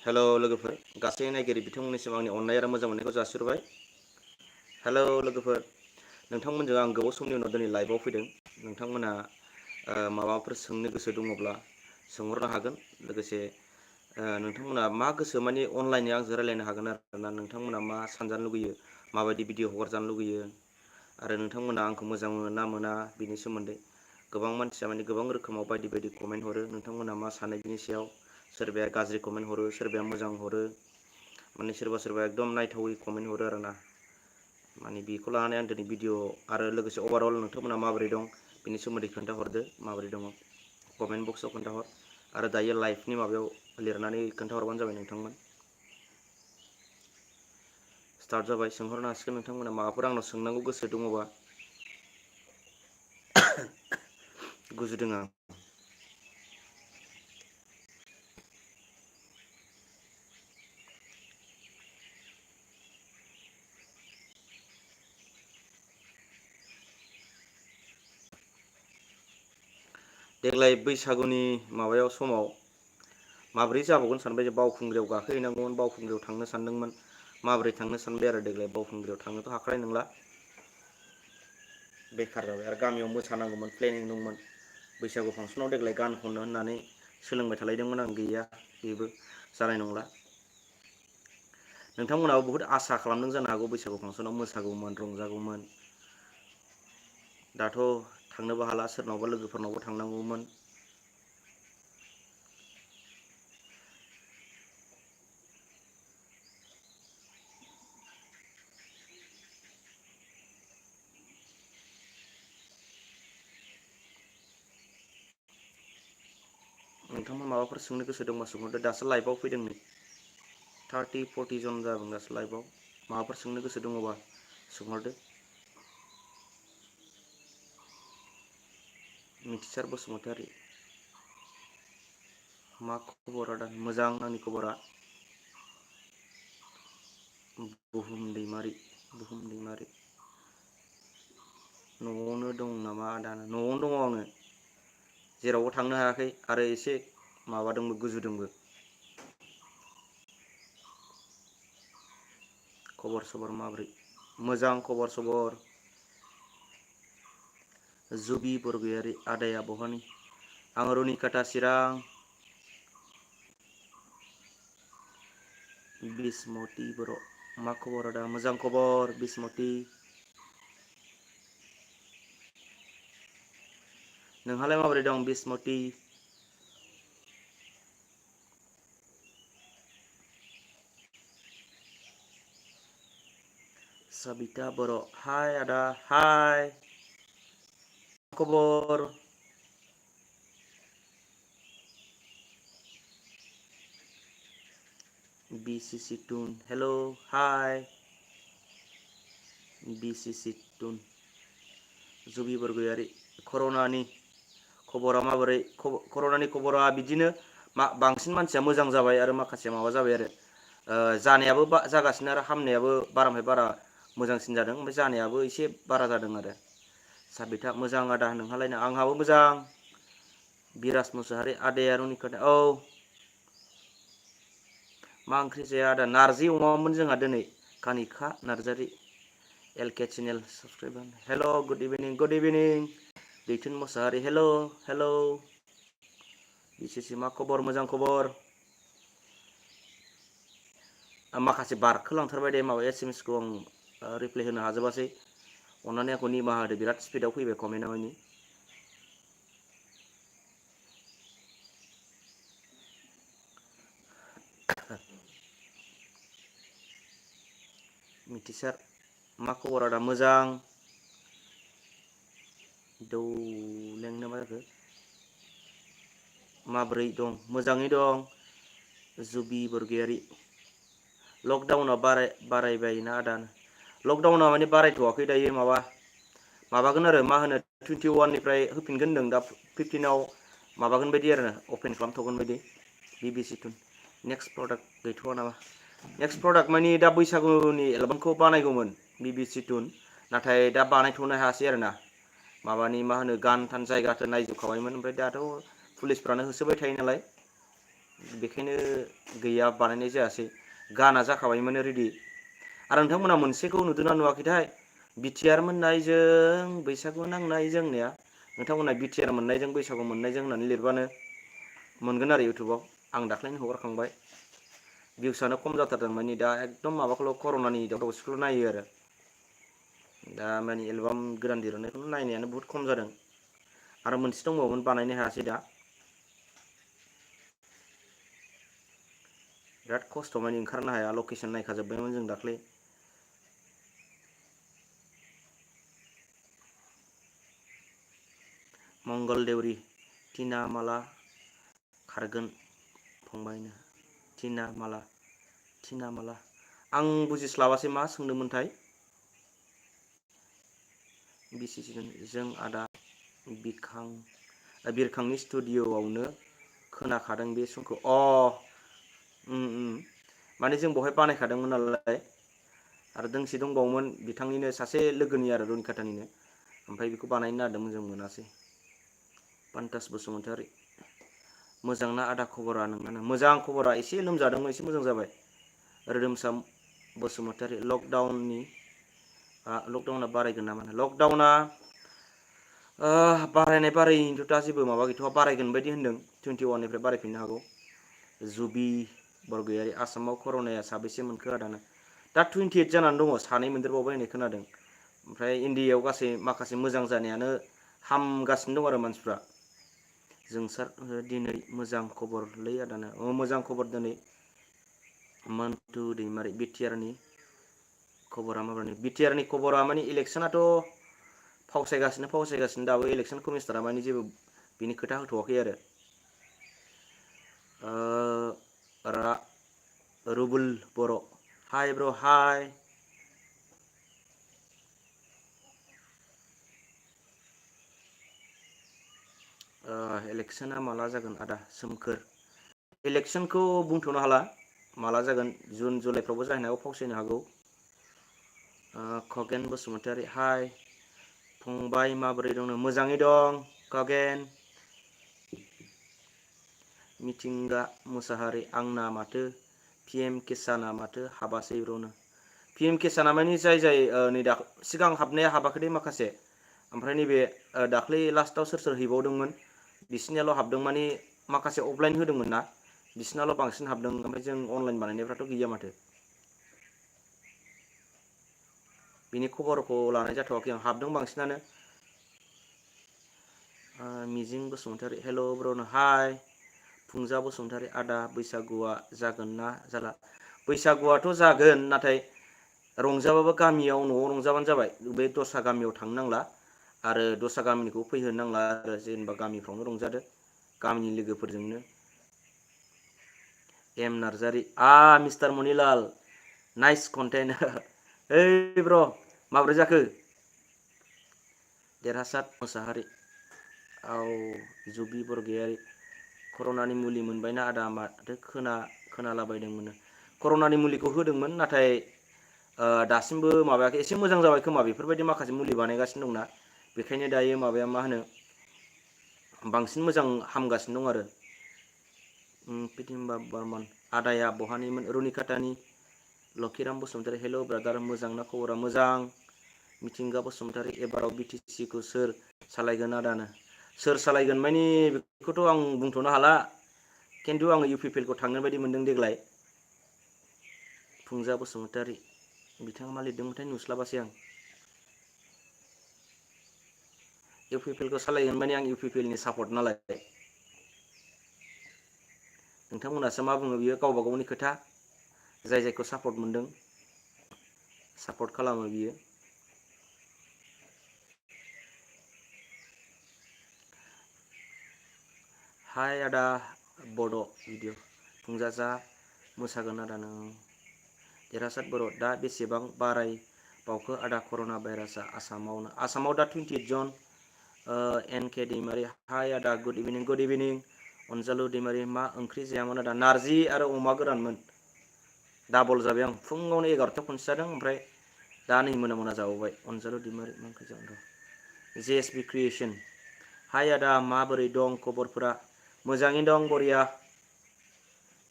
Hello लोगोफोर गासै नायगिरि बिथांमोननिसिम आंनि अननाय आरो मोजां मोननायखौ जासिहरबाय। हेलौ लोगोफोर नोंथांमोनजों आं गोबाव समनि उनाव दिनै लाइभआव फैदों। नोंथांमोना माबाफोर सोंनो गोसो दङब्ला सोंहरनो हागोन। लोगोसे नोंथांमोना मा गोसो माने अनलाइनै आंजों रायलायनो हागोन आरोना नोंथांमोना मा सानजानो लुगैयो माबायदि भिडिअ हगारजानो लुगैयो आरो नोंथांमोना आंखौ मोजां मोनो ना मोना बिनि सोमोन्दै गोबां मानसिया माने गोबां रोखोमाव बायदि बायदि कमेन्ट हरो नोंथांमोना मा सानो बिनि सायाव सोरबाया गाज्रि कमेन्ट हरो सोरबाया मोजां हरो माने सोरबा सोरबा एकदम नायथावै कमेन्ट हरो आरोना माने बेखौ लानानै आं दिनै भिडिअ आरो लोगोसे अभारअल नोंथांमोना माबोरै दं बिनि सोमोन्दै खोन्थाहरदो माबोरै दङ कमेन्ट बक्सआव खोन्थाहर आरो दायो लाइभनि माबायाव लिरनानै खोन्थाहरबानो जाबाय नोंथांमोन। स्टार्ट जाबाय सोंहरनो हासिगोन नोंथांमोना माबाफोर आंनाव सोंनांगौ गोसो दङबा। गुजुदों आं। देग्लाय बैसागुनि माबायाव समाव माब्रै जाबावगोन सानबाय जे बावखुंग्रियाव गाखोहैनांगौमोन बावखुंग्रियाव थांनो सानदोंमोन माबोरै थांनो सानबाय आरो देग्लाय बावखुंग्रियाव थांनोथ' हाखानाय नंला बेखार जाबाय आरो गामियाव मोसानांगौमोन प्लेनिं दंमोन बैसागु फांसनाव देग्लाय गान खननो होननानै सोलोंबाय थालायदोंमोन आं गैया बेबो जानाय नंला। नोंथांमोनहाबो बहुद आसा खालामदों जानो हागौ बैसागु फांसनाव मोसागौमोन रंजागौमोन दाथ' थांनोबो हाला सोरनावबा लोगोफोरनावबो थांनांगौमोन। नोंथांमोन माबाफोर सोंनो गोसो दंबा सोंहरदो दासो लाइभआव फैदों नै 30-40 जन जादों दासो लाइभआव माबाफोर सोंनो गोसो दङबा सोंहरदो। मिथिसार बसुमतारी मा खबर आदा मोजां आंनि खबरा। बुहुम दैमारि न'आवनो दं नामा आदा न'आवनो दङ आङो जेरावबो थांनो हायाखै आरो एसे माबादोंबो गुजुदोंबो। खबर सबर माब्रै मोजां खबर सबर। जुबि बरगयारि आदाया बहानि आं रुनिकाटा चिरां। बिसमति बर' मा खबर आदा मोजां खबर बिसमति। नोंहालाय माबोरै दं बिसमति? साबिता बर' हाय आदा हाय खबर। BCC टुन हेलौ हाय BCC टुन जुबि बरगयारि कर'नानि खबरा माबोरै कर'नानि खबरा बिदिनो बांसिन मानसिया मोजां जाबाय आरो माखासेया माबा जाबाय आरो जानायाबो जागासिनो आरो हामनायाबो बारानिफ्राय बारा मोजांसिन जादों ओमफ्राय जानायाबो एसे बारा जादों आरो। साबिथा मोजां आदा नोंहालायनो आंहाबो मोजां। बिराज मुसाहारि आदाया रुनिकाटा औ मा ओंख्रि जाया आदा नारजि अमामोन जोंहा दिनै Kanika Narzary LK channel subscriber hello' good evening Daithun Mushahary hello' BCC मा खबर मोजां खबर। माखासे बारखोलांथारबाय दे माबा SMS खौ आं रिप्लाय होनो हाजोबासै अननानै आंखौ निमाहा होदो बिराद स्पिडआव फैबाय कमेन्टआ मानि मिथिसार मा खबर आदा मोजां दौलें ना मा जाखो माब्रै दं मोजाङै दं जुबि बरगयारि लकडाउना बारायबायना आदा लकडाउना माने बारायथ'वाखै दायो माबागोन आरो मा होनो 21निफ्राय होफिनगोन होनदों दा 15आव माबागोन बायदि आरो अपेन खालामथ'गोन बायदि BBC टुन नेक्स्ट प्रडाक्ट गैथ'वा नामा नेक्स्ट प्रडाक्ट मानि दा बैसागुनि एलबामखौ बानायगौमोन BBC टुन नाथाय दा बानायथ'नो हायासै आरोना माबानि मा होनो गान थान जायगाथो नायजोबखाबायमोन ओमफ्राय दाथ' पुलिसफ्रानो होसोबाय थायो नालाय बेखायनो गैया बानायनाय जायासै। गाना जाखाबायमोन रेडि। आरो नोंथांमोना मोनसेखौ नुदोंना नुवाखैथाय बिटिआर मोननायजों बैसागु नांनायजों होननाया नोंथांमोना बिटिआर मोननायजों बैसागु मोननायजों होननानै लिरबानो मोनगोन आरो इउटुबाव। आं दाख्लैनो हगारखांबाय। भिउसआनो खम जाथारदों माने दा एकदम माबाखौल' कर'नानि दावराव-दावसिखौल' नायो आरो। दा माने एलबाम गोदान दिरुननायखौनो नायनायानो बुहुत खम जादों। आरो मोनसे दंबावोमोन बानायनो हायासै दा। बिराद खस्थ' माने ओंखारनो हाया लकेसन नायखाजोब्बायमोन जों दाख्लै। मंगल देउरि टिना माला खारगोन फंबायनो टिना माला आं बुजिस्लाबासै मा सोंदोंमोनथाय। बिसिसिजों जों आदा बिरखांनि स्टुडिअ'आवनो खोनाखादों बे समखौ माने जों बेवहाय बानायखादोंमोन नालाय। आरो दोंसे दंबावोमोन बिथांनिनो सासे लोगोनि आरो रुनिकाटानिनो ओमफ्राय बेखौ बानायनो नागिरदोंमोन जों मोनासै। पान्टास बसुमतारी मोजांना आदा खबरा नोंना? मोजां खबरा एसे लोमजादोंमोन एसे मोजां जाबाय। रोदोमसा बसुमतारी लकडाउना बारायगोन नामा? लकडाउना बारायनायनिथ' दा जेबो माबा गैथ'वा बारायगोन बायदि होनदों 21निफ्राय बारायफिननो हागौ। जुबि बरगयारि आसामाव कर'नाया साबेसे मोनखो आदाना? दा 28 जानानै दङ सानै मोनदेरबावबाय होननाय खोनादों। ओमफ्राय इण्डियायाव गासै माखासे मोजां जानायानो हामगासिनो दं आरो मानसिफ्रा। जोंसार दिनै मोजां खबरलै आदाना मोजां खबर दिनै। मन्टु दैमारि बिटिआरनि खबरा माबायदि? बिटिआरनि खबरा माने इलेकसनाथ' फावसायगासिनो दाबो इलेक्सन कमिसनारा माने जेबो बिनि खोथा होथ'वाखै आरो। रुबुल बर' हाइ ब्र' हाइ। इलेक्सना माला जागोन आदा सोमखोर? इलेक्सनखौ बुंथ'नो हाला माला जागोन जुन जुलाइफ्रावबो जाहैनो हागौ फावसायनो हागौ। खगेन बसुमतारी हाय फंबाय माबोरै दं? मोजाङै दं खगेन। मिथिंगा मुसाहारि आंना माथो पिएम किसाना माथो हाबासै ब्र'नो? पिएम किसाना मानि जाय नै दा सिगां हाबनाया हाबाखै दे माखासे। ओमफ्राय नैबे दाख्लै लास्टाव सोर सोर हैबावदोंमोन बिसिनियाल' हाबदों माने माखासे अफलाइन होदोंमोन ना बिसिनाल' बांसिन हाबदों ओमफ्राय जों अनलाइन बानायनायफ्राथ' गैया माथो। बिनि खबरखौ लानाय जाथ'वाखै आं हाबदों बांसिनानो। मिजिं बसुमतारी हेल' ब्रनो हाय। फुंजा बसुमतारी आदा बैसागुआ जागोन ना जाला? बैसागुआथ' जागोन नाथाय रंजाबाबो गामियाव न'आव रंजाबानो जाबाय बे दस्रा गामियाव थांनो नांला। आरो दस्रा गामिनिखौ फैहोनो नांला आरो जेनेबा गामिफ्रावनो रंजादो गामिनि लोगोफोरजोंनो। M Narzary mister Manilal nice content ओइ ब्र' माब्रै जाखो? देरहासात मोसाहारि जुबि बरगयारि कर'नानि मुलि मोनबायना आदा माथो खोनालाबायदोंमोन। कर'नानि मुलिखौ होदोंमोन नाथाय दासिमबो माबायाखै एसे मोजां जाबाय खोमा बेफोरबायदि माखासे मुलि बानायगासिनो दंना। बेखायनो दायो माबाया मा होनो बांसिन मोजां हामगासिनो दं आरो। पिटिम्बा बारमान आदाया बहानिमोन? रुनिकाटानि। लकिराम बसुमतारी हेल' ब्रादार मोजांना खबरा? मोजां। मिथिंगा बसुमतारी एबाराव बिटिसि खौ सोर सालायगोन आदानो? सोर सालायगोन मानि बेखौथ' आं बुंथ'नो हाला खिन्थु आङो इउ पि पि एल खौ थांगोन बायदि मोनदों देग्लाय। फुंजा बसुमतारी बिथाङा मा लिरदोंमोनथाय नुस्लाबासै आं। इउ पि पि एल खौ सालायगोन माने आं इउ पि पि एल नि सापर्ट नालाय। नोंथांमोनासो मा बुङो बियो गावबा गावनि खोथा जाय जायखौ सापर्ट मोनदों सापर्ट खालामो बियो। हाय आदा बड' भिडिअ फुंजाजा मोसागोन आदा नों? देरहासात बर' दा बेसेबां बारायबावखो आदा कर'ना भाइरासआ आसामाव दा 28 जन। एन के दैमारि हाय आदा गुड इभिनिं अनजालु दैमारि मा ओंख्रि जायामोन आदा? नारजि आरो अमा गोरानमोन। डाबल जाबाय आं फुङावनो 11थायाव खनसे जादों ओमफ्राय दा नै मोना जाबावबाय। अनजालु दैमारि मा ओंख्रि जागोन र' जे एस बि क्रियेसन हाय आदा माबोरै दं खबरफोरा? मोजाङैनो दं बरिया।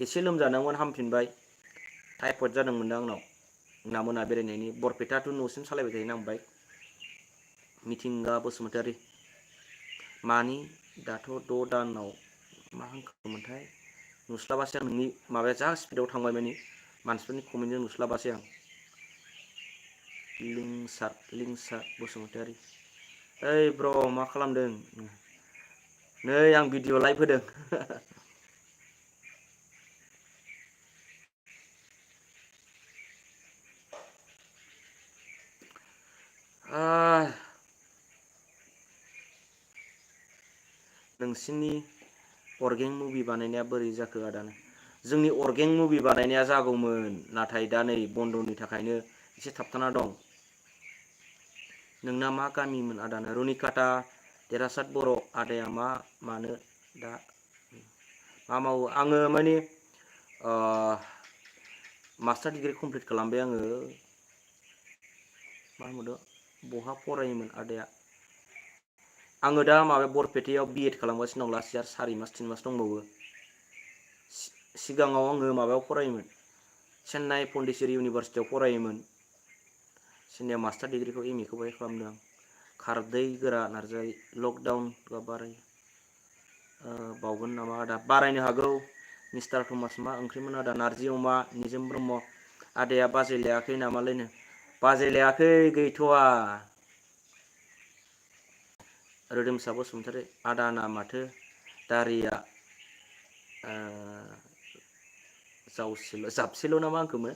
एसे लोमजादोंमोन हामफिनबाय टाइफয়েड जादोंमोन आंनाव ना मोना बेरायनायनि बरपेटा टु न'सिम सालायबाय थायो नांबाय मिथिंगा बसुमतारी मानि दाथ' 6 दानाव मा हांखोमोनथाय नुस्लाबासै आं नोंनि माबाया जा स्पिडाव थांबाय माने मानसिफोरनि कमेन्टजों नुस्लाबासै आं लिंसार बसुमतारी ओइ ब्र मा खालामदों नै आं भिडिअ लाइभ होदों नोंसिनि अर्गें मुभि बानायनाया बोरै जाखो आदानो जोंनि अर्गें मुभि बानायनाया जागौमोन नाथाय दा नै बन्दनि थाखायनो एसे थाबथाना दं नोंना मा गामिमोन आदाना रुनिकाटा देरासात बर' आदाया मानो दा मा मावो आङो माने मास्टार डिग्री कमप्लिट खालामबाय आङो मा होनदों बहा फरायोमोन आदाया आङो दा माबा बरपेटायाव बिएड खालामगासिनो दं लास्ट इयार 4 मास 3 मास दंबावो सिगाङाव आङो माबायाव फरायोमोन चेन्नाइ पन्डिचेरी इउनिभारसिटियाव फरायोमोन चेन्नाइआव मास्टार डिग्रीखौ एम ए खौ बाहाय खालामदों आं खारदै गोरा नार्जारि लकडाउन बाराय बावगोन नामा आदा बारायनो हागौ मिस्टार थमास मा ओंख्रिमोन आदा नारजि अमा निजोम ब्रह्म आदाया बाजै लायाखै नामालायनो बाजै लायाखै गैथ'वा रोदोमसा बसुमतारी आदाना माथो दारिया जाबसेल' नामा आंखौमोन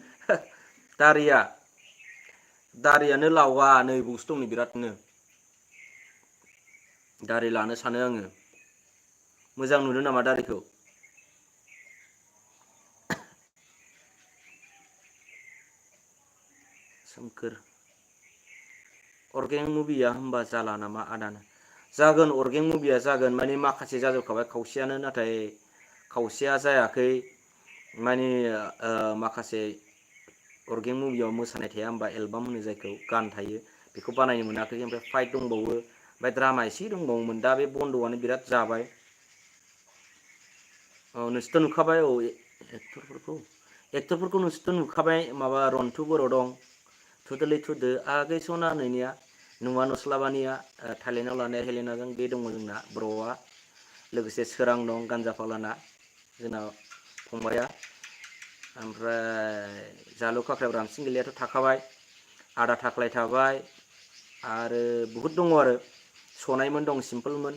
दारियानो लावा नै बावसो दं नै बिरादनो दारि लानो सानो आङो मोजां नुदों नामा दारिखौ सोमखोर अर्गें मुभिया होमबा जाला नामा आदानो जागोन अर्गें मुभिया जागोन माने माखासे जाजोबखाबाय खावसेयानो नाथाय खावसेया जायाखै माने माखासे अर्गें मुभियाव मोसानाय थाया होमबा एलबाम होनो जायखौ गान थायो बेखौ बानायनो मोनाखै ओमफ्राय फाइट दंबावो ओमफ्राय द्रामा एसे दंबावोमोन दा बे बन्द'आनो बिराद जाबाय औ नोंसोरथ' नुखाबाय औ एक्टरफोरखौ नोंसोरथ' नुखाबाय माबा रन्थु बर' दं थुदोलै थुदो आगै सना होननायनिया नुवा नुस्लाबानिया थाइलेन्डआव लानाया हेलेनाजों बे दङ जोंना बर'आ लोगोसे सोरां दं गानजाफालाना जोंना फंबाया ओमफ्राय जालु खाख्रेब रामसिं गैलायाथ' थाखाबाय आदा थाख्लाय थाबाय आरो बहुद दङ आरो सनायमोन दं सिम्पोलमोन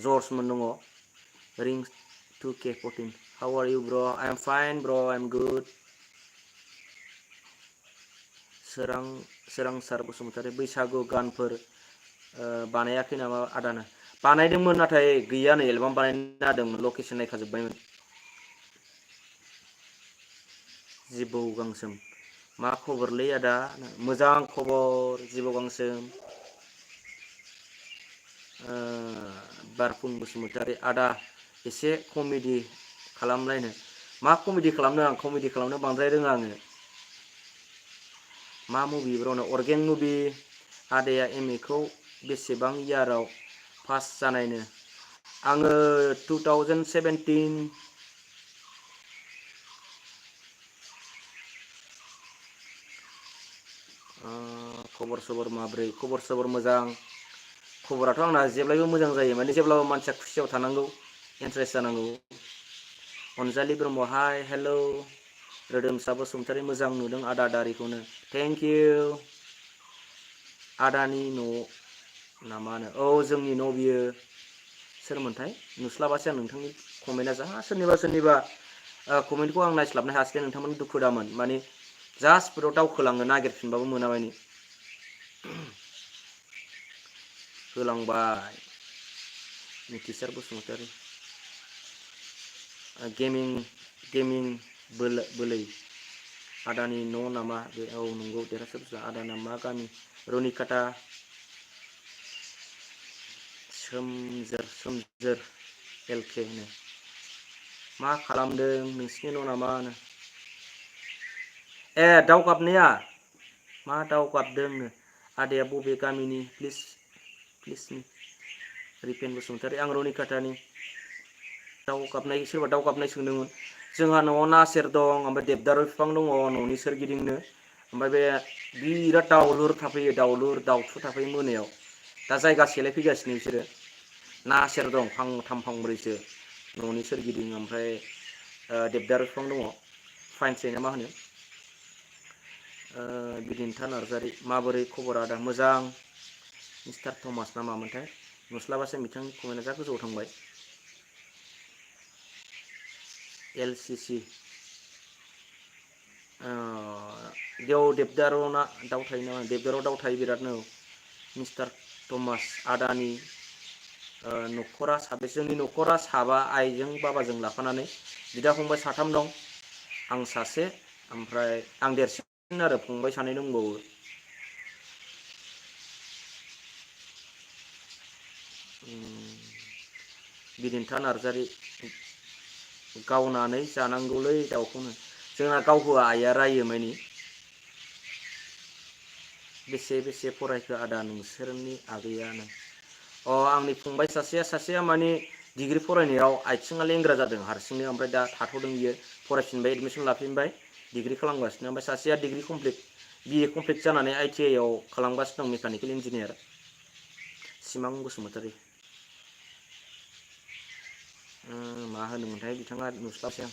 जर्जमोन दङ rinse 2K14 How are you bro? I am fine bro, I am good. Sorangsar Basumatary बैसागु गानफोर बानायाखै नामा आदानो बानायदोंमोन नाथाय गैया नै एलबाम बानायनो नागिरदोंमोन लकेसन नायखाजोब्बायमोन जिबौ गांसोम मा खबरलै आदा मोजां खबर जिबौ गांसोम बारफुं बसुमतारी आदा एसे कमेडि खालामलायनो मा कमेडि खालामनो आं कमेडि खालामनो बांद्राय रोङा आङो मा मुभि ब्रनो अर्गें मुभि आदाया एम ए खौ बेसेबां इयाराव पास जानायनो आङो 2017 खबर सबर माब्रै खबर सबर मोजां खबराथ' आंना जेब्लायबो मोजां जायो माने जेब्लाबो मानसिया खुसियाव थानांगौ इन्ट्रेस्ट जानांगौ अनजालि ब्रह्म हाय हेलौ रोदोमसा बसुमतारी मोजां नुदों आदा दारिखौनो थेंक इउ आदानि न' ना मा होनो औ जोंनि न' बियो सोरमोनथाय नुस्लाबासै आं नोंथांनि कमेन्टआ जा सोरनिबा कमेन्टखौ आं नायस्लाबनो हायासै नोंथांमोन दुखु दामोन माने जा स्पिडआव दावखोलांनो नागिरफिनबाबो मोना माने होलांबाय मिथिसार बसुमतारी गेमिं बोलै आदानि न' नामा बे औ नंगौ देरहासार आदाना मा गामि रुनिकाटा सोमजोर एलके होनो मा खालामदों नोंसिनि न' नामा होनो ए दाउ गाबनाया मा दाउ गाबदोंनो आदाया बबे गामिनि प्लिज रिपेन बसुमतारी आं रुनिकाटानि दाउ गाबनाय सोरबा दाउ गाबनाय सोंदोंमोन जोंहा न'आव नासेर दं, ओमफ्राय देबदारु बिफां दङ न'नि सोरगिदिंनो। ओमफ्राय बे बिराद दाउलुर थाफैयो, दाउथु थाफैयो मोनायाव। दा जायगा सेलायफैगासिनो बिसोरो। नासेर दं फांथाम फांब्रैसो न'नि सोरगिदिं, ओमफ्राय देबदारु बिफां दङ, फाइनसै ना मा होनो। बिदिन्था नार्जारि, माबोरै खबरा आदा? मोजां। मिस्टार थमास ना मामोनथाय, नुस्लाबासै बिथांनि कमेन्टआ जा गोजौआव थांबाय। LCC बेयाव देबदारु ना दाउ थायो नामा? देबदारुआव दाउ थायो बिरादनो। मिस्टार थमास, आदानि न'खरा साबेसे? जोंनि न'खरा साबा, आइजों बाबाजों लाफानानै। बिदा फंबाय साथाम दं, आं सासे, ओमफ्राय आं देरसिन आरो फंबाय सानै दंबावो। बिदिन्था नार्जारि, गावनानै जानांगौलै दाउखौनो। जोंना गावहोआ, आइया रायो मानि। बेसे बेसे फरायखो आदा नोंसोरनि आगैयानो? आंनि फंबाय सासेया माने डिग्रि फरायनायाव आथिङा लेंग्रा जादों हारसिंनो, ओमफ्राय दा थाथ'दों बियो, फरायफिनबाय, एडमिसन लाफिनबाय, डिग्रि खालामगासिनो। ओमफ्राय सासेया डिग्रि कमप्लिट, BA कमप्लिट जानानै ITI आव खालामगासिनो दं, मेकानिकेल इन्जिनियार। सिमां बसुमतारी। मा होनोमोनथाय बिथाङा, नुस्लाबसै आं।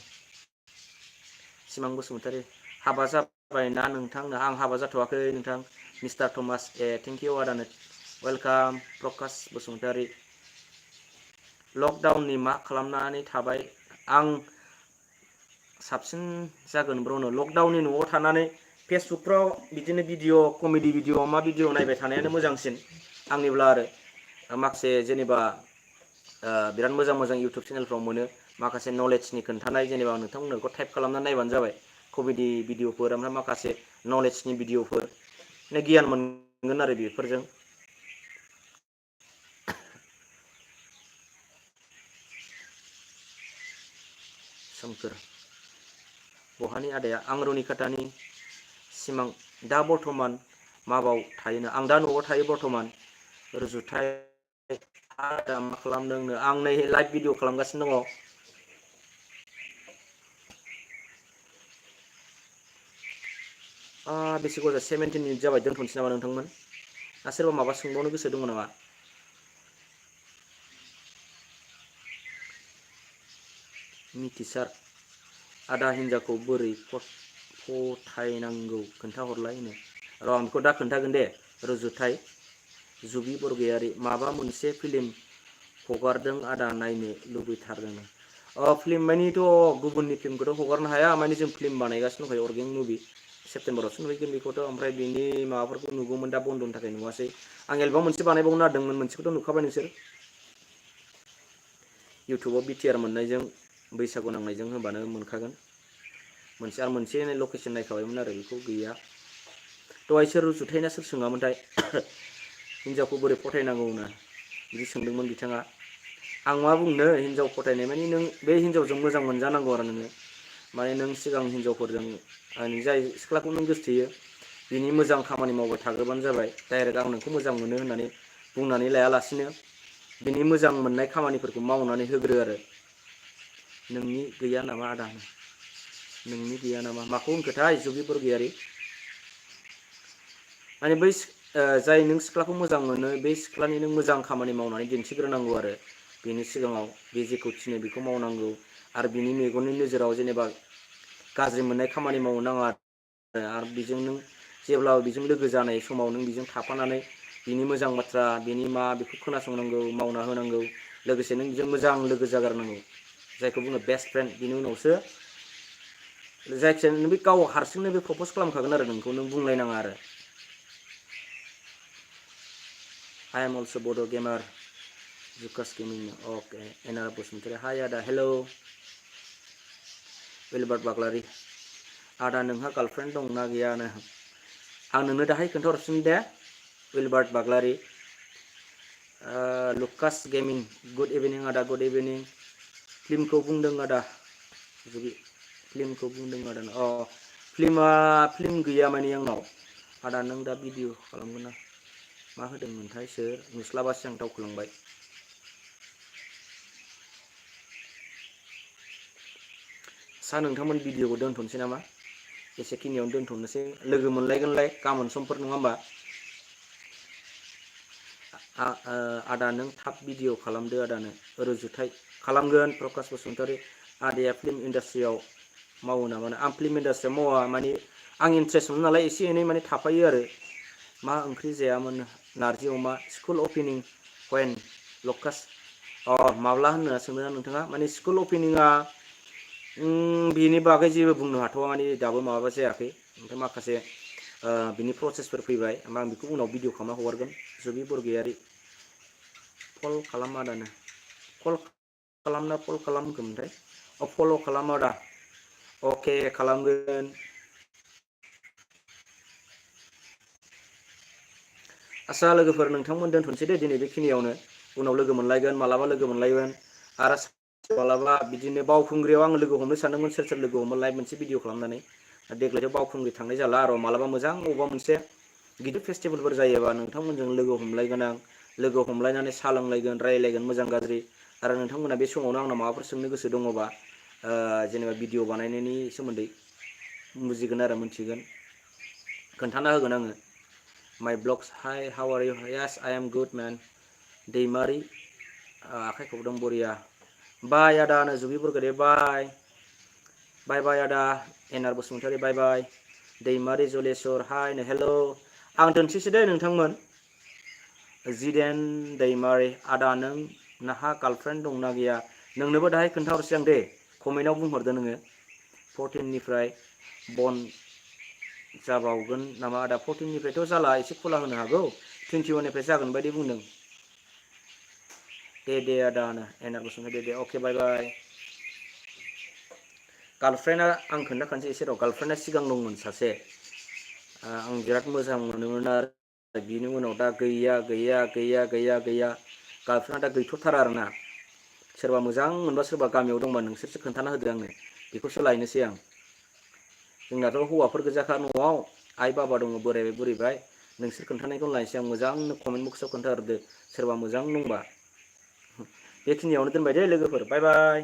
सिमां बसुमतारी, हाबा जाबाय ना नोंथांनो? आं हाबा जाथ'वाखै नोंथां। मिस्टार थमास, थेंक इउ आदानो, वेलकाम। प्रकाश बसुमतारी, लकडाउननि मा खालामनानै थाबाय? आं साबसिन जागोन ब्र'नो, लकडाउननि न'आव थानानै फेसबुकफ्राव बिदिनो भिडिअ, कमेडि भिडिअ, मा भिडिअ नायबाय थानायानो मोजांसिन आंनिब्ला आरो। माखासे जेनेबा बिराद मोजां मोजां इउटुब चेनेलफ्राव मोनो माखासे नलेजनि खोन्थानाय, जेनेबा नोंथांमोननो बेखौ टाइप खालामनानै नायबानो जाबाय। कमेडि भिडिअफोर, ओमफ्राय माखासे नलेजनि भिडिअफोर, गियान मोनगोन आरो बेफोरजों। सोमखोर, बहानि आदाया? आं रुनिकाटानि। सिमां, दा बर्थमान माबाव थायोनो? आं दा न'आव थायो बर्थमान। रुजुथाय आदा मा खालामदोंनो? आं नै लाइभ भिडिअ खालामगासिनो दङ। बेसे गोबाव? 17 मिनिट जाबाय, दोनथ'नोसै नामा नोंथांमोन? ना सोरबा माबा सोंबावनो गोसो दङ नामा? मिथिसार, आदा हिन्जावखौ बोरै फथायनांगौ खोन्थाहरलाय नो? र' आं बेखौ दा खोन्थागोन दे। रुजुथाय जुबि बरगयारि, माबा मोनसे फिल्म हगारदों आदा, नायनो लुबैथारदों। फिल्म मानिथ' गुबुननि फिल्मखौथ' हगारनो हाया, माने जों फिल्म बानायगासिनो दंखायो, अर्गें मुभि। सेप्तेम्बरावसो नुहैगोन बेखौथ', ओमफ्राय बेनि माबाफोरखौ नुगौमोन, दा बन्द'नि थाखाय नुवासै। आं एलबाम मोनसे बानायबावनो नागिरदोंमोन, मोनसेखौथ' नुखाबाय नोंसोर। इउटुबाव BTR मोननायजों, बैसागु नांनायजों होबानो मोनखागोन। मोनसे लकेसन नायखाबायमोन आरो बेखौ गैया। दहाय सोर रुजुथाय ना सोर सोङामोनथाय? हिन्जावखौ बोरै फथायनांगौनो बिदि सोंदोंमोन बिथाङा। आं मा बुंनो, हिन्जाव फथायनाय माने नों बे हिन्जावजों मोजां मोनजानांगौ आरो नोङो। माने नों सिगां हिन्जावफोरजों, जाय सिख्लाखौ नों गोसोथोयो बिनि मोजां खामानि मावबाय थाग्रोबानो जाबाय। डाइरेक्ट आं नोंखौ मोजां मोनो होननानै बुंनानै लायालासिनो बिनि मोजां मोननाय खामानिफोरखौ मावनानै होग्रो आरो। नोंनि गैया नामा आदा? नोंनि गैया नामा? माखौ होनखोथाय जुगि बरगयारि? माने बै जाय नों सिख्लाखौ मोजां मोनो, बे सिख्लानि नों मोजां खामानि मावनानै दिन्थिग्रोनांगौ आरो बेनि सिगाङाव। बे जेखौ थिनो बेखौ मावनांगौ, आरो बिनि मेगननि नोजोराव जेनेबा गाज्रि मोननाय खामानि मावनो नाङा आरो बेजों नों जेब्ला बेजों लोगो जानाय समाव नों बेजों थाफानानै बिनि मोजां बाथ्रा, बिनि मा बेखौ खोनासंनांगौ, मावना होनांगौ। लोगोसे नों बेजों मोजां लोगो जागारनांगौ, जायखौ बुङो बेस्ट फ्रेन्ड। बिनि उनावसो जायखिजाया नों बे गाव हारसिंनो बे प्रपस खालामखागोन आरो नोंखौ, नों बुंलायनाङा आरो। I am also Bodo Gamer. Jukas Gaming. Okay. Enar Bosumtari. Hi Ada. Hello. Wilbert Baglari. Ada नोंहा गार्लफ्रेन्ड दंना गैयानो? आं नोंनो दाहाय खोन्थाहरफिन दे। Wilbert Baglari. Lucas Gaming. Good evening Ada. Good evening. फिल्मखौ बुंदों आदा। फिल्मखौ बुंदों आदा। फिल्म गैया माने आंनाव। आदा नों दा भिडिअ खालामगोन ना? मा होदोंमोनथाय सोर? नुस्लाबासै आं, दावखोलांबाय। आसा नोंथांमोन भिडिअखौ दोनथ'नोसै नामा? एसेखिनियावनो दोनथ'नोसै, लोगो मोनलायगोनलाय गाबोन समफोर नङा होमबा? आदा नों थाब भिडिअ खालामदो, आदानो रुजुथाय खालामगोन। प्रकाश बसुमतारी आदाया फिल्म इन्डास्ट्रियाव मावो नामा? आं फिल्म इन्डास्ट्रियाव मावा, माने आं इन्ट्रेस्ट मोनो नालाय एसे एनै माने थाफायो आरो। मा ओंख्रि जायामोन? नारजि अमा। स्कुल अपेनिं वेन लकास माब्ला होनना सोंदों नोंथाङा? माने स्कुल अपेनिंआ बिनि बागै जेबो बुंनो हाथ'वा, माने दाबो माबा जायाखै। ओमफ्राय माखासे बिनि प्रसेसफोर फैबाय, आं बेखौ उनाव भिडिअ खालामना हगारगोन। जुबि बरगयारि कल खालाम आदानो, कल खालामना कल खालामगोनथाय फल' खालाम आदा। अके खालामगोन। आसा लोगोफोर नोंथांमोन दोनथ'नोसै दे दिनै बेखिनियावनो, उनाव लोगो मोनलायगोन, मालाबा लोगो मोनलायगोन। आरो मालाबा बिदिनो बावखुंग्रियाव आं लोगो हमनो सानदोंमोन, सोर सोर लोगो हमो लाइभ मोनसे भिडिअ खालामनानै। देग्लायथ' बावखुंग्रि थांनाय जाला आरो, मालाबा मोजां अबेबा मोनसे गिदिर फेस्टिभेलफोर जायोबा नोंथांमोनजों लोगो हमलायगोन आं। लोगो हमलायनानै साहा लोंलायगोन, रायलायगोन मोजां गाज्रि। आरो नोंथांमोना बे समावनो आंनाव माबाफोर सोंनो गोसो दङबा, जेनेबा भिडिअ बानायनायनि सोमोन्दै बुजिगोन आरो मोनथिगोन, खोन्थाना होगोन आङो। My blogs hi how are you? Yes I am good man. दैमारि आखाइ खबदों बरिया। बाय आदानो जुबि बरगयारि बाय। बाय बाय आदा एनआर बसुमतारी बाय बाय। दैमारि जलेस्वर हाय हेल'। आं दोनसैसो दे नोंथांमोन। जिदेन दैमारि आदा नों नोंहा गार्लफ्रेन्ड दंना गैया? नोंनोबो दाहाय खोन्थाहरसै आं दे, कमेन्टआव बुंहरदो नोङो। 14निफ्राय बन जाबावगोन नामा आदा? 14निफ्रायथ' जाला, एसे खुला होनो हागौ। 21निफ्राय जागोन बायदि बुंदों। दे आदानो एनआर बसुमतारी दे अके बाय बाय। गार्लफ्रेन्डआ आं खोन्थाखानोसै एसे र'। गार्लफ्रेन्डआ सिगां दंमोन सासे, आं बिराद मोजां मोनोमोन आरो। बिनि उनाव दा गैया गैया गैया गैया गैया। गार्लफ्रेन्डआ दा गैथ'थारा आरोना। सोरबा मोजां मोनबा, सोरबा गामियाव दंबा नोंसोरसो खोन्थाना होदो आंनो, बेखौसो लायनोसै आं। जोंनाथ' हौवाफोर गोजाखा न'आव, आइ बाबा दङ, बोरायबाय बुरैबाय। नोंसोर खोन्थानायखौनो लायनोसै आं। मोजांनो कमेन्ट बक्सआव खोन्थाहरदो सोरबा मोजां दंबा। बेखिनियावनो दोनबाय दे लोगोफोर, बाय बाय।